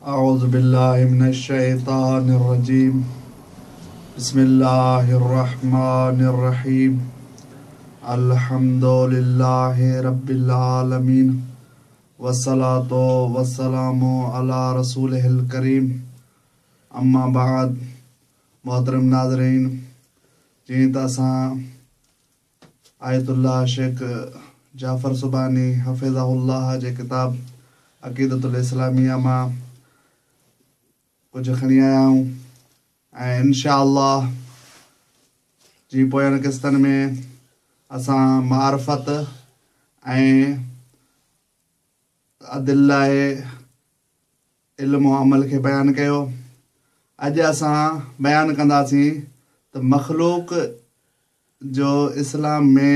اعوذ بالله من الشيطان الرجيم بسم الله الرحمن الرحيم الحمد لله رب العالمين والصلاة والسلام على رسوله الڪريم اما بعد محترم ناظرين جيئن ته اسان آيت الله شيخ جعفر سبحاني حفظه الله جي ڪتاب عقيدة الاسلاميه مان ڪجهه کڻي آيا آهيون ۽ انشاء الله جي پوين قسطن ۾ اسان معرفت ۽ ادله علم و عمل کي بيان ڪيو. اڄ اسان بيان ڪنداسين ته مخلوق جو اسلام ۾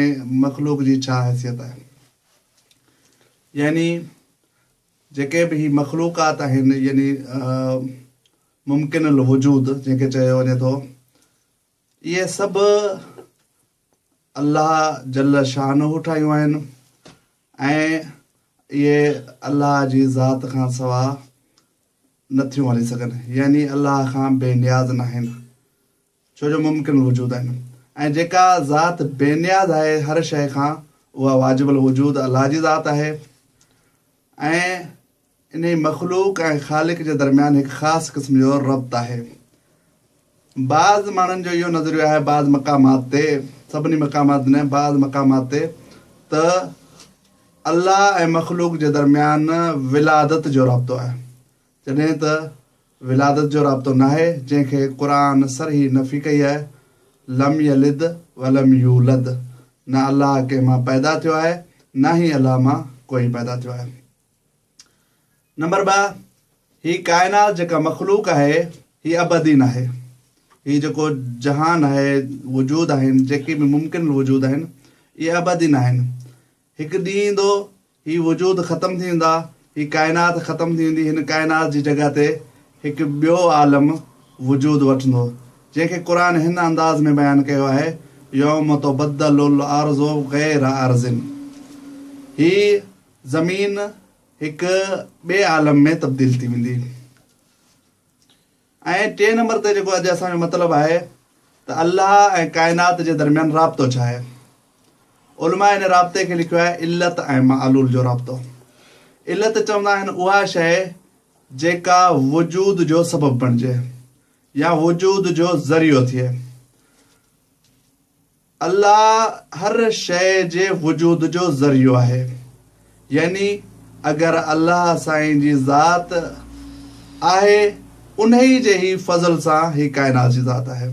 مخلوق جي ڇا حيثيت آهي. يعني جيڪي به هي مخلوقات آهن يعني ممڪن الوجود جنهن کي چيو وڃي ٿو اهي سڀ الله جل شانه ٺاهيون آهن ۽ اهي الله جي ذات کان سوا نٿيون هلي سگهن يعني الله کان بي نياز ناهن ڇو جو ممڪن الوجود آهن ۽ جيڪا ذات بي نياز آهي هر شيء کان اها واجب الوجود الله جي ذات آهي ۽ انهي مخلوق ۽ خالق جي درميان هڪ خاص قسم جو ربط آهي. بعض ماڻهن جو اهو نظريو آهي بعض مقامات تي، سڀني مقامات نه، بعض مقامات تي ته الله ۽ مخلوق جي درميان ولادت جو رابطو آهي. جڏهن ته ولادت جو رابطو ناهي جنهن کي قرآن صريح نفي ڪئي آهي، لم يلد ولم يولد، نه الله ڪنهن مان پيدا ٿيو آهي نه ئي الله مان ڪوئي پيدا ٿيو آهي. نمبر 2، هي ڪائنات جيڪا مخلوق آهي هي ابدي ناهي. هي جيڪو جهان آهي، وجود آهن، جيڪي به ممڪن الوجود آهن، اهي ابدي ناهن. هڪ ڏينهن ايندو هي وجود ختم ٿي ويندا، هي ڪائنات ختم ٿي ويندي، هن ڪائنات جي جڳهه تي هڪ ٻيو عالم وجود وٺندو، جنهن کي قرآن هن انداز ۾ بيان ڪيو آهي، يوم تبدل الارض غير ارض هي زمين هڪ ٻئي عالم ۾ تبديل ٿي ويندي. ۽ ٽئين نمبر تي جيڪو اڄ اسان جو مطلب آهي ته الله ۽ ڪائنات جي درميان رابطو ڇا آهي؟ علماء ان رابطي کي لکيو آهي علت ۽ معلول جو رابطو. علت چوندا آهن اها شيء جيڪا وجود جو سبب بڻجي يا وجود جو ذريعو ٿئي. الله هر شيء جي وجود جو ذريعو آهي. يعني اگر الله سائين جي ذات آهي انهي جي ئي فضل سان هي ڪائنات جي ذات آهي.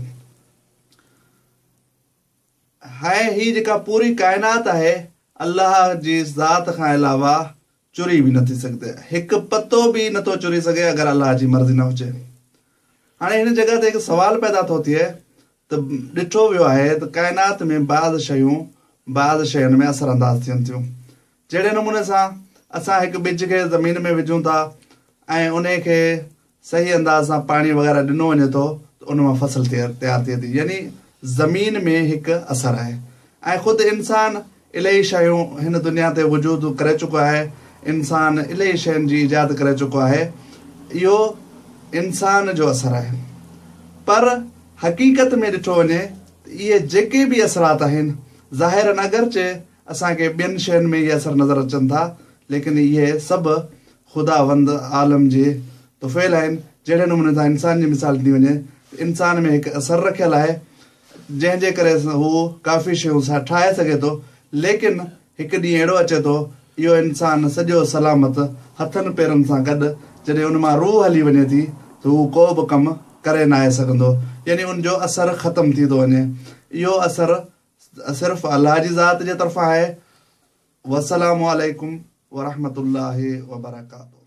۽ هي جيڪا پوري ڪائنات آهي الله جي ذات کان علاوه چري به نٿي سگهندي. هڪ پتو به نٿو چري سگهي اگر الله جي مرضي نه هجي. هاڻي هن جڳهه تي هڪ سوال پيدا ٿو ٿئي ته ڏٺو ويو آهي ته ڪائنات ۾ بعض شيون بعض شين ۾ اثر انداز ٿين ٿيون. جهڙي نموني سان اسان هڪ ٻج کي زمين ۾ وجهون ٿا ۽ انهي کي صحيح انداز سان پاڻي وغيره ڏنو وڃي ٿو ته ان مان فصل تيار ٿئي ٿي يعني زمين ۾ هڪ اثر آهي ۽ خود انسان الاهي شيون هن دنيا تي وجود ڪري چڪو آهي انسان الاهي شين جي ايجاد ڪري چڪو آهي اهو انسان جو اثر آهي پر حقيقت ۾ ڏٺو وڃي ته اهي جيڪي به اثرات آهن ظاهراً اگرچه اسان کي ٻين شين ۾ اهي اثر نظر اچن ٿا ليڪن اهي سڀ خدا وند عالم جي طفيل آهن جهڙي نموني سان انسان جي مثال ڏني وڃي ته انسان ۾ هڪ اثر رکيل آهي جنهن جي ڪري هو ڪافي شيون ٺاهي سگهي ٿو ليڪن هڪ ڏينهن اهڙو اچي ٿو اهو انسان سڄو سلامت هٿن پيرن سان گڏ جڏهن ان مان روح هلي وڃي ٿي ته هو ڪو به ڪم ڪري ناهي سگهندو يعني ان جو اثر ختم ٿي ٿو وڃي اهو اثر صرف الله جي ذات جي طرفان آهي والسلام عليڪم ورحمة الله وبرڪاته.